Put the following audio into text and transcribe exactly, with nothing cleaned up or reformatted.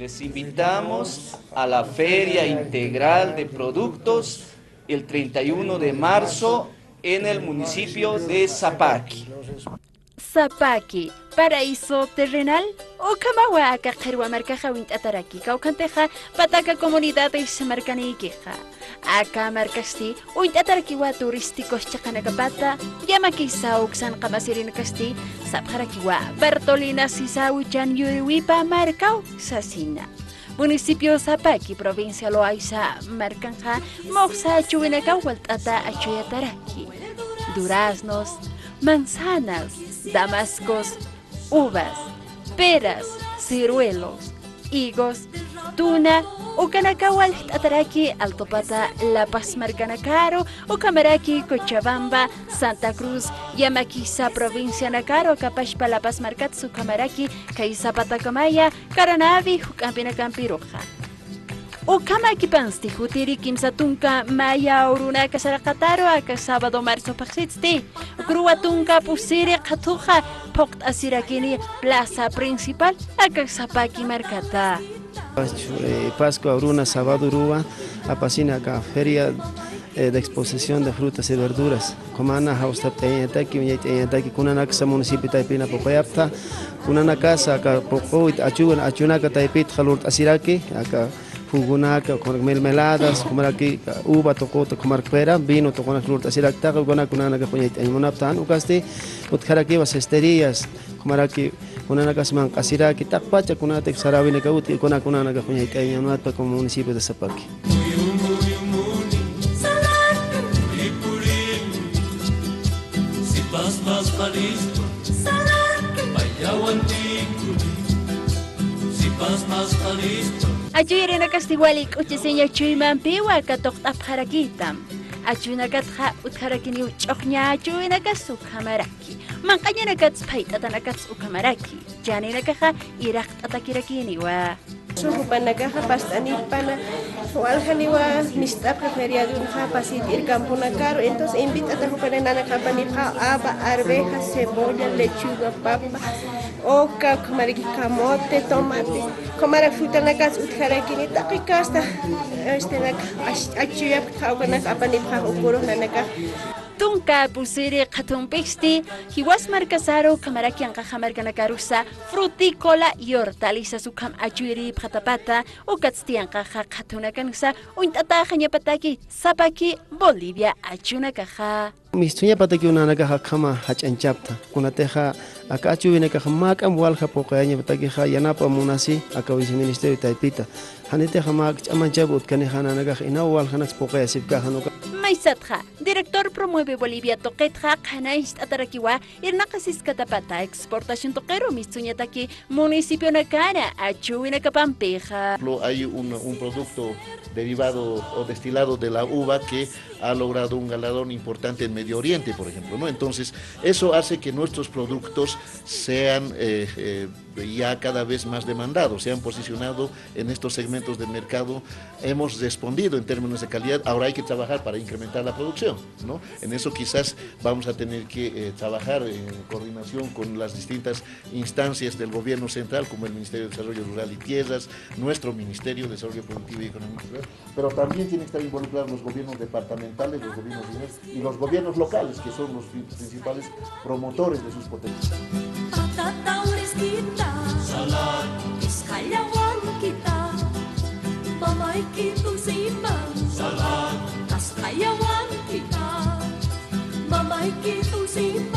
Les invitamos a la Feria Integral de Productos el treinta y uno de marzo en el municipio de Sapaqui. Sapaqui, paraíso terrenal, ukhamawa aka qhirwa markaxa uñt'ataraki, kawkhantixa pataqa comunidades markanïkixa. Aka markasti uñt'atarakiwa turísticos chiqanakapata, yamakisa uksan qamasirinakasti sapxarakiwa Bartolina Sisa Uchan Yuriwipa markaw sasina. Municipio Sapaqui, provincia Loayza markanxa, muxsa achuwinakaw walt'ata achuyataraki. Duraznos, manzanas, damascos, uvas, peras, ciruelos, higos, tuna, ukanakaw walt'ataraki Altopata La Paz markanakaru, ukhamaraki Cochabamba, Santa Cruz, yamakisa provincianakaru, aka pachpa La Paz markatsa ukhamaraki khaysa patakamaya, Caranavi juk'ampinakampiruxa. Ukhamakipansti jutiri kimsa tunka maya urunaka saraqataru aka sábado marzo phaxsitsti. Ukruwa tunka pusiri qhathuxa phuqt'asirakini plaza principal aka Sapaqui markata. Pas-, eh, Pascua uruna sábado uruwa apasina aka feria, eh, de exposición de frutas y verduras. Ukhamana jawst'apt'ayañataki, uñayt'ayañataki, kunanaksa municipio taypina phuquyapxta, kunanakasa aka phuquyt achuwan, achunaka taypitxa lurt'asiraki, aka jugonaka, ukhamaraki mermeladas, ukhamaraki uva tuquta, ukhamaraki pera, vino tuqunak lurt'asiraktaxa, ukanak kunanakax uñayt'ayañ munapxta, jan ukasti utjarakiwa cesterías, ukhamaraki kunanakas manq'asiraki, taqpacha kunatak saräwinaka utji, ukanak kunanakax uñayt'ayañ munapxta como municipio de Sapaqui. Achuyarinakasti wali k'uchisiña chuymampiwa katuqt'apxarakitam. Achunakatxa utjarakiniw ch'uxña achuwinakas ukhamaraki. Manq'añanakats phayt'atanakats ukhamaraki. Chaninakaxa iraqt'atakirakiniwa. Jupanakaxa past'anipana, waljaniwa mist'apxi feriadunxa pasit'ir camponakaru, entonces invit'ata jupanaka nanakapanipxa haba, arveja, cebolla, lechuga, papa, oca, ukhamaraki camote, tomate, ukhamara frutanakas utjarakini, taqi kasta, este, nak, ash-, achuyapxi, ukanak apanipxa ukuru nanakax. Tunka pusiri qhathumpisti, jiwas markasaru ukhamaraki anqaxa markanakarusa frutícola y hortalizas ukham achuyiripxatapata, ukatsti anqaxa qhathunakansa uñt'ataxañapataki Sapaqui Bolivia achunakaxa. Misthuñapataki nanakaxa akhama jach'añchapxta, kunatixa aka achuwinakaxa mä k'amp walja phuqayañapatakixa yanapam munasi aka viceministerio taypita. Janitixa mä ch'amañchap utkanixa nanakax inaw waljanaks phuqayasipkaxa, jan uka. Maysatxa, director Promueve Bolivia tuqitxa qhanañcht'atarakiwa irnaqasiskatapata exportación tuqiru misthuñataki municipionakana achuwinakapampixa. Por ejemplo, hay un, un producto derivado o destilado de la uva que ha logrado un galardón importante en Medio Oriente, por ejemplo, ¿no? Entonces, eso hace que nuestros productos sean, eh, eh, ya cada vez más demandados, se han posicionado en estos segmentos de mercado, hemos respondido en términos de calidad, ahora hay que trabajar para incrementar la producción, ¿no? En eso quizás vamos a tener que, eh, trabajar en coordinación con las distintas instancias del gobierno central, como el Ministerio de Desarrollo Rural y Tierras, nuestro Ministerio de Desarrollo Productivo y Economía Rural, pero también tienen que estar involucrados los gobiernos departamentales, los gobiernos regionales y los gobiernos locales, que son los pri-, principales promotores de sus potencias. Patata uriskita, salak, isqallawankita, mamayki dulceman, salak, kasqallawankita, mamayki dulceman.